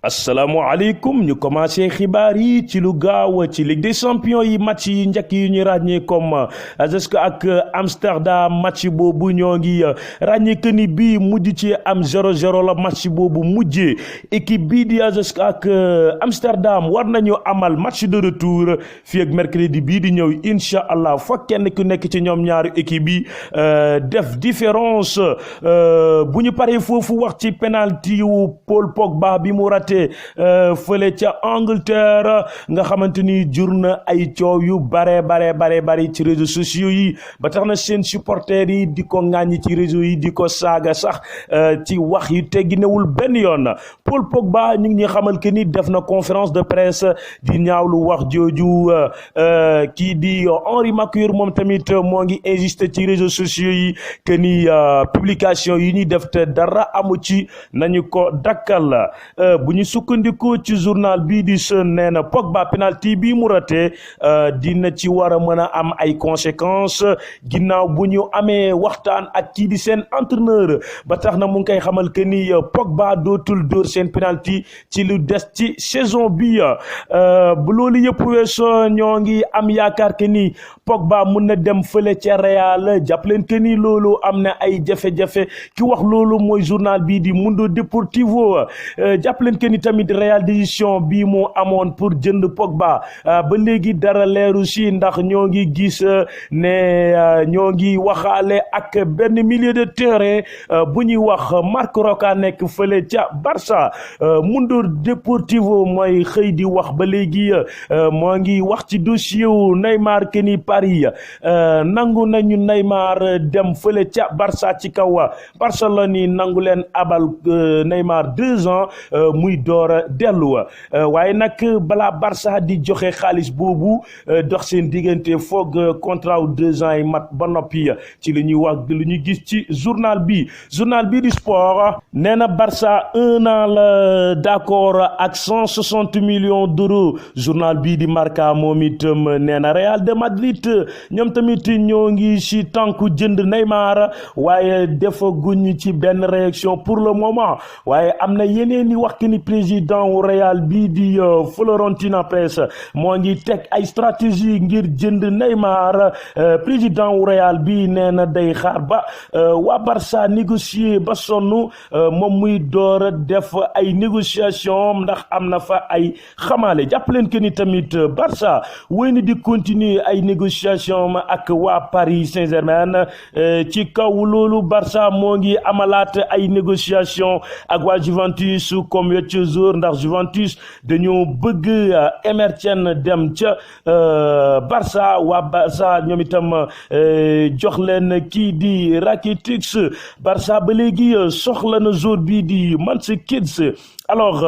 asalaamaaleykum ñu commencé xibaar yi ci lu gaaw ci Ligue des champions yi match yi njëkk yi ñu ràññee comme AZSK ak Amsterdam match boobu ñoo ngi ràññee que ni bii mujj ci am 0-0 la match boobu mujjee équipe bii di AZSK ak Amsterdam war nañu amal match de retour fii ak mercredi bii di ñëw incha allah foog kenn ku nekk ci ñoom ñaari équipe yi def différence bu ñu paree foofu wax ci penalty yu Paul Pogba bi mu raté fële ca Angleterre nga xamante ni jur na ay coow yu bare ci réseaux sociaux yi ba tax na seen supporters yi di ko ŋàññi ci réseaux yi di ko saaga sax ci wax yu tegginewul benn yoon. Paul Pogba ñu ngi xamal que ni def na conférence de presse di ñaawlu wax jooju kii di Henri Maguire moom tamit moo ngi insister ci réseaux sociaux yi que ni publication yi ñuy def te dara amu ci nañu ko dakkal. Bu ñu sukkandikoo ci journal bii di Sun nee na Pogba penalty bii mu raté dina ci war a mën a am ay conséquences ginnaaw bu ñu amee waxtaan ak kii di seen entraîneur ba tax na mu ngi koy xamal que ni Pogba dootul dóor seen penalty ci lu des ci saison bi bu loolu yëpp weesoo ñoo ngi am yaakaar que ni Pogba mun na dem fële ca Real jàpp leen que ni loolu am na ay jafe-jafe ki wax loolu mooy journal bii di Mundo Deportivo jàpp leen que ni tamit Real décision bii moo amoon pour jënd Pogba ba léegi dara leeru si ndax ñoo ngi gis ne ñoo ngi waxaale ak benn milieu de terrain bu ñuy wax Marc Roca nekk fële ca Barça Mundo Deportivo mooy xëy di wax ba léegi moo ngi wax ci dossier wu Neymar que ni Paris nangu nañu Neymar dem fële ca Barça ci kaw Barcelone yi nangu leen abal Neymar 2 ans muy door a dellu waaye nag balaa Barça di joxe xaalis boobu dox seen diggante foog contrat wu 2 ans yi mat ba noppi ci li ñuy wax lu ñu gis ci journal bi di sport nee na Barça 1 an la d'accord ak 160 millions d'euros journal bii di Marca moom itam nee na Real de Madrid ñoom tamit ñoo ngi ci tànku jënd Neymar waaye defaguñ ci benn réaction pour le moment waaye am na yeneen ni wax ni président wu Real bii di Florentino Pérez moo ngi teg ay stratégie ngir jënd Neymar président wu Real bii nee na day xaar ba waa Barça négocier ba sonn moom muy door a def ay négociation ndax am na fa ay xamaale jàpp leen que ni tamit Barça wéy na di continuer ay négociation ak waa Paris Saint-Germain ci kaw loolu Barça moo ngi amalaat ay négociation ak waa Juventus comme wecc jour ndax Juventus dañoo bëgg Emerson dem ca Barça waa Barça ñoom itam jox leen kii di Rakitic Barça ba léegi soxla na jour bii di Mandzukic alors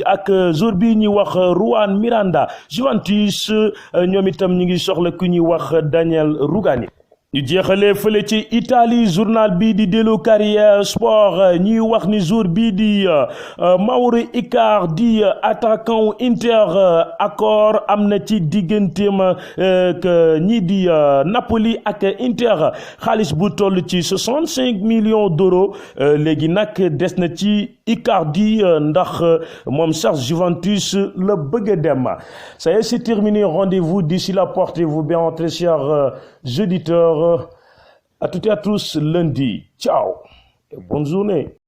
ak jour bii ñuy wax Juan Miranda Juventus ñoom itam ñu ngi soxla ku ñuy wax Daniel Rugani. ñu jeexalee fële ci Italie journal bii di Dello Carrière Sport ñuy wax ni jour bii di Mauro Icardi attaquant Inter accord am na ci digganteem ñii di Napoli ak Inter xaalis bu toll ci 65 millions d'euros léegi nag des na ci Icardi ndax moom sax Juventus la bëgg a dem. Ça y est, c'est terminé. Rendez-vous d'ici là, portez-vous bien très chers auditeurs. À toutes et à tous lundi. Ciao et bonne journée.